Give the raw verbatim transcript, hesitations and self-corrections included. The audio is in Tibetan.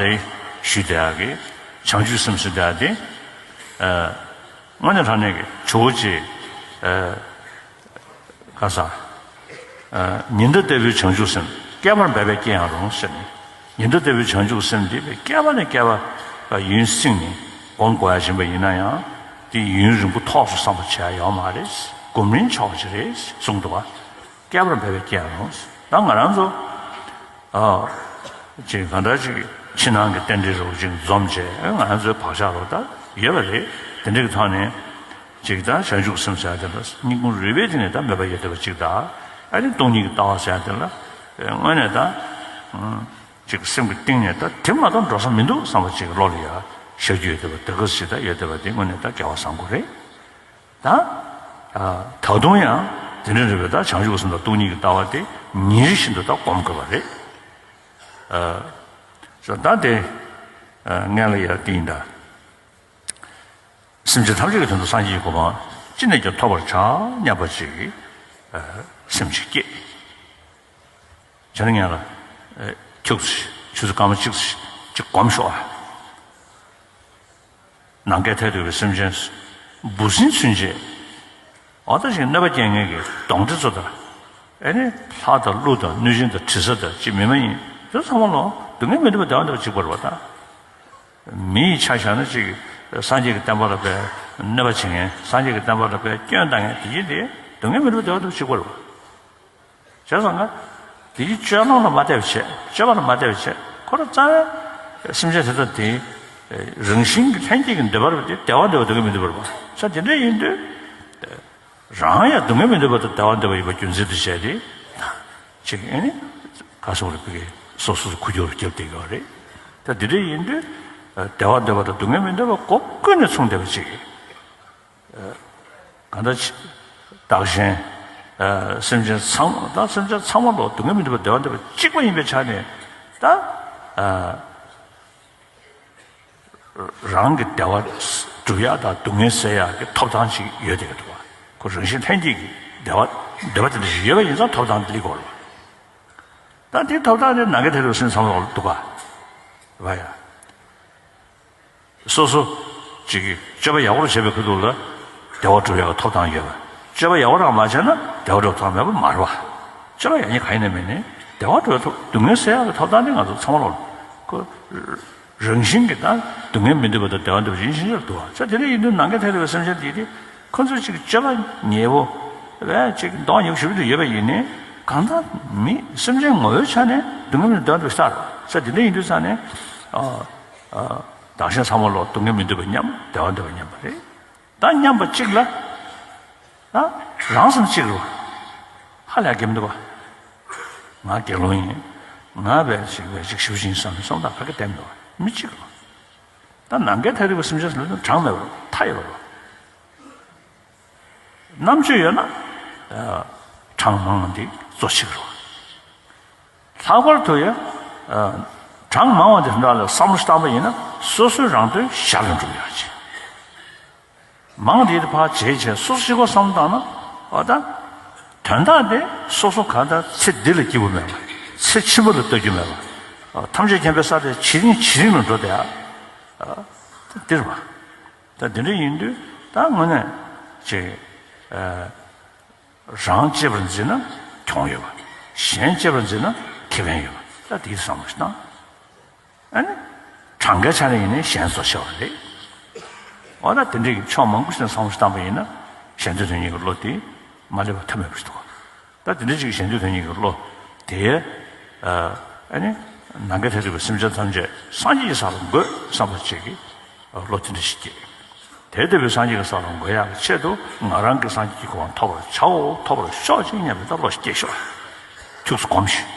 ལས་ཞུས་བསྡད་ཡག་གི་བྱང་ཆུབ་སེམས་ཟེར་བསྡད་ཡག་དེ། ཨ། དངོས་གནས་དྲང་གནས་ཀྱི་ཇོ་བོ་རྗེ། ཨ། ཁ་ས། ཨ། ཉི་ཟླ་ལྟ་བུའི་བྱང་ཆུབ་སེམས། བསྐལ་པར་འབད་པས་སྐྱེ་ཡང་རུང་ཟེར་ནས། ཉི་ཟླ་ལྟ་བུའི་བྱང་ཆུབ་སེམས་དེ་བསྐལ་པ་ནས་བསྐལ་པ་ཡུན་བསྲིངས་ནས་སྒོམ་དགོས་ཡ་ཡིན་པ་ཡིན་ན་ཡང་། དེ་ཡུན་རིང་པོ་ཐོགས་སུ་བསམ་པ་བྱས་ཡོད་མ་རེད། སྒོམ་རིང་ཆོག་ཅིག་རེད་གསུངས་འདུག་བ། བསྐལ་པར་འབད་པས་སྐྱེ་ཡང་རུང་། ད་ང་རང་ཚོ། ཨ། ཅིག་གང་འདྲ་ཅིག་ཕྱི་ནང་གི་རྟེན་འབྲེལ་རོགས་ཅིག་འཛོམས་བྱས། ཨ། ང་རང་ཚོའི་བག་ཆགས་རོགས་ད་ཡོད་པ་རེད། དེ་འདྲ་གི་ཐོག་ནས་ཅིག་ད་བྱང་ཆུབ་སེམས་ཟེར་ཡ་དེ་ལ་སྙིང་ཁུང་རུས་པའི་གཏིང་ནས་ད་མོས་པ་ཡོད་བསྡད་པ་ཅིག་དང་། ཨ་ནི་སྟོང་ཉིད་ཀྱི་ལྟ་བ་ཟེར་ཡ་དེ་ལ་དངོས་གནས་ད། ཨ། ཅིག་སེམས་ཀྱི་གཏིང་ནས་ད་དེ་མ་གཏོགས་འགྲོ་ས་མི་འདུག་བསམ་པ་ཅིག་བློ་ལ་ཡ་ཤར་རྒྱུ་ཡོད་བསྡད་པ། དེ་ག་ཞིག་ད་ཡོད་བསྡད་པ་དེ་དངོས་གནས་ད་སྐལ་བ་བཟང་པོ་རེད། ད། ཨ། ད་དུང་ཡང་དེ་འདྲ་རེད་པས། ད་བྱང་ཆུབ་སེམས་དང་སྟོང་ཉིད་ཀྱི་ལྟ་བ་དེ་ཉིན་རེ་བཞིན་དུ་ད་སྒོམ་དགོས་པ་རེད། ཨ། ད་དེ། ཨ། ངས་ལ་ཡ་དེ་ཡིན་ད། སེམས་ཅན་ཐམས་ཅད་ཀྱི་དོན་དུ་སངས་རྒྱས་ཀྱི་གོ་འཕང་ཅི་ནས་ཀྱང་ཐོབ་པར་བྱ་སྙམ་པ་ཅིག། ཨ། སེམས་ཅིག་སྐྱེས། བྱས་ན་ངས་ལ། ཨ། ཁྱུག་ཙམ་ཆུ་ཚོད་སྐར་མ་གཅིག་ཙམ་ཅིག་སྒོམ་ཤོག་ཨ། ནམ་མཁའི་མཐས་གཏུགས་པའི་སེམས་ཅན། འབུ་སྲིན་ཚུན་ཆད། འོ་ད་ཅིག་གནོད་པ་སྐྱེལ་མཁན་གྱི་གདོན་འདྲེ་ཚོ་དང་། ཨེ་ནི་ལྷ་དང་ཀླུ་དང་གནོད་སྦྱིན་དང་དྲི་ཟ་དང་ཅིག་མི་མ་ཡིན་དེ་ཚང་མ་ལ་སྡུག་བསྔལ་མི་འདོད་པ་བདེ་བ་འདོད་པ་གཅིག་པ་རེད་པ། ད་མི་ཡི་ཆ་བཞག་ན་ཅིག་སངས་རྒྱས་ཀྱི་བསྟན་པ་ལ་དཔེ་གནོད་པ་བྱེད་མཁན། སངས་རྒྱས་ཀྱི་བསྟན་པ་ལ་དཔེ་སྐྱོན་བཏང་མཁན་དེ་ཡིན་ཏེ། སྡུག་བསྔལ་མི་འདོད་པ་བདེ་བ་འདོད་པ་གཅིག་པ་རེད་པ། བྱས་ཙང་ང་། དེའི་སྤྱོད་ལམ་ལ་མ་བལྟས་པ་བྱས། སྤྱོད་པ་ལ་མ་བལྟས་པ་བྱས། ཁོ་རང་རྩ་བའི་སེམས་ཅན་དེ་དག་དེའི་རང་བཞིན་གྱི་ལྷན་སྐྱེས་ཀྱི་འདོད་པ་རེད་པ། དེ་བདེ་བ་འདོད་པ་སྡུག་བསྔལ་མི་འདོད་པ་རེད་པ། ས་དེ་འདྲ་ཡིན་དུས། རང་ཡང་སྡུག་བསྔལ་མི་འདོད་པ་དང་བདེ་བ་འདོད་པ་ཡིན་པ་རྒྱུ་མཚན་དུ་བྱས་ཏེ། ཅིག་ཨེ་ནི། ག་སོགས་རེད་པའི་སོ་སོ་སོ་ཁུ་སྐྱོར་རྒྱབ་བསྡད་ཡོད་རེད། ད་དེ་འདྲ་ཡིན་དུས། བདེ་བ་འདོད་པ་དང་སྡུག་བསྔལ་མི་འདོད་པ་སྒོ་ཀུན་ནས་མཚུངས་བསྡད་པ་ཅིག། གང་ལྟར་བདག་གཞན། ཨ། སེམས་ཅན་ཚང་མ། ད་སེམས་ཅན་ཚང་མ་ལོ་སྡུག་བསྔལ་མི་འདོད་པ་བདེ་བ་འདོད་པ་གཅིག་པ་ཡིན་པའི་ཆ་ནས། ད། ཨ། རང་གི་བདེ་བ་སྒྲུབ་ཡག་དང་སྡུག་བསྔལ་སེལ་ཡག་གི་ཐོབ་ཐང་ཅིག་ཡོད་བསྡད་ཀྱི་འདུག་པ། ཁོ་རང་བཞིན་ལྷན་སྐྱེས་ཀྱི་བདེ་བ་འདོད་པ་དེ་འདྲ་ཞིག་ཡོད་པ་ཡིན་ཙང་ཐོབ་ཐང་དེ་སླེབས་ཀྱི་ཡོད་རེད་པ། ད་དེའི་ཐོབ་ཐང་དེ་ནམ་མཁའི་མཐས་གཏུགས་སེམས་ཙམ་ལོག་འདུག་ག། རེད་པ་ཡ། སོ་སོ་ཅིག་གིས་སྤྱོད་པ་ཡག་པོ་བྱས་པའི་ཁུལ་དུ་ལ་བདེ་བ་སྒྲུབ་ཡག་གི་ཐོབ་ཐང་ཡོད་པ། སྤྱོད་པ་ཡག་པོ་རང་མ་བྱས་ན་བདེ་བ་སྒྲུབ་ཐབས་མེད་པ་མ་རེད་པ། སྤྱོད་པ་ཡག་ཉེས་གང་ཡིན་ནའི་མིན་ནའི་བདེ་བ་སྒྲུབ་ཐབས། སྡུག་བསྔལ་སེལ་ཡག་གི་ཐོབ་ཐང་དེ་ང་ཚོ་ཚང་མ་ལ། ཁོ་རང་བཞིན་གྱིས་ད་སྡུག་བསྔལ་མི་འདོད་པ་དང་བདེ་བ་འདོད་པ་ཡིན་ཕྱིན་ཆད་འདུག་ག། ས་དེ་འདྲ་ཡིན་དུས་ནམ་མཁའི་མཐས་གཏུགས་པའི་སེམས་ཅན་དེ་དེ་ཁོ་ཚོ་ཅིག་སྤྱོད་པ་ཉེས་པོ་བས་ཅིག་མདོག་ཉེས་པོ་ཞེ་པོ་ཅིག་ཡོད་པ་ཡིན་ནའི། གང་ལྟར་མི་སེམས་ཅན་ངོ་བོའི་ཆ་ནས་སྡུག་བསྔལ་མི་འདོད་པ་འདོད་པ་ཤར། ས་དེ་འདྲ་ཡིན་དུས་ས་ནས། ཨ། ཨ། བདག་གཞན་ཚང་མ་ལོ་སྡུག་བསྔལ་མི་འདོད་པ་མཉམ། བདེ་བ་འདོད་པ་མཉམ་པ་རེད། ད་མཉམ་པ་གཅིག་ལ། ཨ། རང་སེམས་གཅིག་རེད་པ། ཧ་ལས་གལ་མི་འདུག་པ། ང་དགེ་སློང་ཡིན། ང་བས་ཅིག་བས་ཅིག་ཞུ་བཞིན་བསམ་བསམ་དང་ཕ་གི་བསྟན་འདུག་མི་གཅིག་རེད་པ། ད་ནམ་མཁའི་མཐས་གཏུགས་པའི་སེམས་ཅན་ཟེར་ན་གྲངས་མེད་པ་རེད་པ། མཐའ་ཡོད་པ་རེད་པ། རྣམ་དཔྱོད་ཡོད་ན། ཨ། གྲངས་མང་བ་འདི་གཙོ་ཆེ་གི་རེད་པ། ལྷག་པར་དུ་ཡང་། ཨ། གྲངས་མང་བ་འདི་འདྲ་ལ་བསམ་བློ་བཏང་པ་ཡིན་ན་སོ་སོའི་རང་དོན་ཞར་ལ་འགྲུབ་ཡག་ཅིག། མང་དེ་ཕར་བརྗེད་བྱས་སོ་སོ་གཅིག་པོ་བསམ་བཏང་ན། འོ་ད། དོན་དག་དེ་སོ་སོ་གང་ལྟར་ཚེ་འདི་ལ་སྐྱིད་པོ་མེད་པ། ཚེ་ཕྱི་མ་ལ་ལྟོས་རྒྱུ་མེད་པ། ཨ། ཐམས་ཅད་མཁྱེན་པའི་ས་དེ་ཇེ་རིང་ཇེ་རིང་ལ་འགྲོ་བསྡད་ཡག། ཨ། འདི་རེད་པ། ད་འདི་འདྲ་ཡིན་དུས་ད་དངོས་གནས་ཅིག། ཨ། རང་གཅེས་པར་འཛིན་ན་གྱོང་ཡོད་པ། གཞན་གཅེས་པར་འཛིན་ན་ཁེ་ཕན་ཡོད་པ། ད་དེའི་བསམ་བློ་ཞིག་བཏང་། ཨ་ནི། གྲངས་ཀའི་ཆ་ནས་ཡིན་ནའི་གཞན་བཟོ་ཆེ་བ་རེད། འོ་ན་དེ་འདྲའི་ཕྱོགས་མང་པོ་ཞིག་ནས་བསམ་བློ་ཞིག་བཏང་པ་ཡིན་ན་གཞན་དོན་དོན་གཉེར་གྱི་བློ་དེ་མ་སླེབས་པ་ཐབས་མེད་པ་ཞིག་འདུག། ད་དེ་འདྲ་ཅིག་གཞན་དོན་དོན་གཉེར་གྱི་བློ་དེ། ཨ་ནི། ནམ་མཁའི་མཐས་གཏུགས་པའི་སེམས་ཅན་ཐམས་ཅད་སངས་རྒྱས་ཀྱི་ས་ལ་འགོད་བསམ་པ་ཅིག་གི་བློ་དེ་འདྲ་ཞིག་སྐྱེས། དེ་ལྟ་བུའི་སངས་རྒྱས་ཀྱི་ས་ལ་འགོད་ཡག་གི་ཆེད་དུ་ང་རང་གིས་སངས་རྒྱས་ཀྱི་གོ་འཕང་ཐོབ་པར་བྱའོ། ཐོབ་པར་ཤོག་ཅིག་སྙམ་པའི་ད་བློ་ཞིག་སྐྱེས་ཤོག། ཐུགས་སུ་སྒོམས་ཤིག།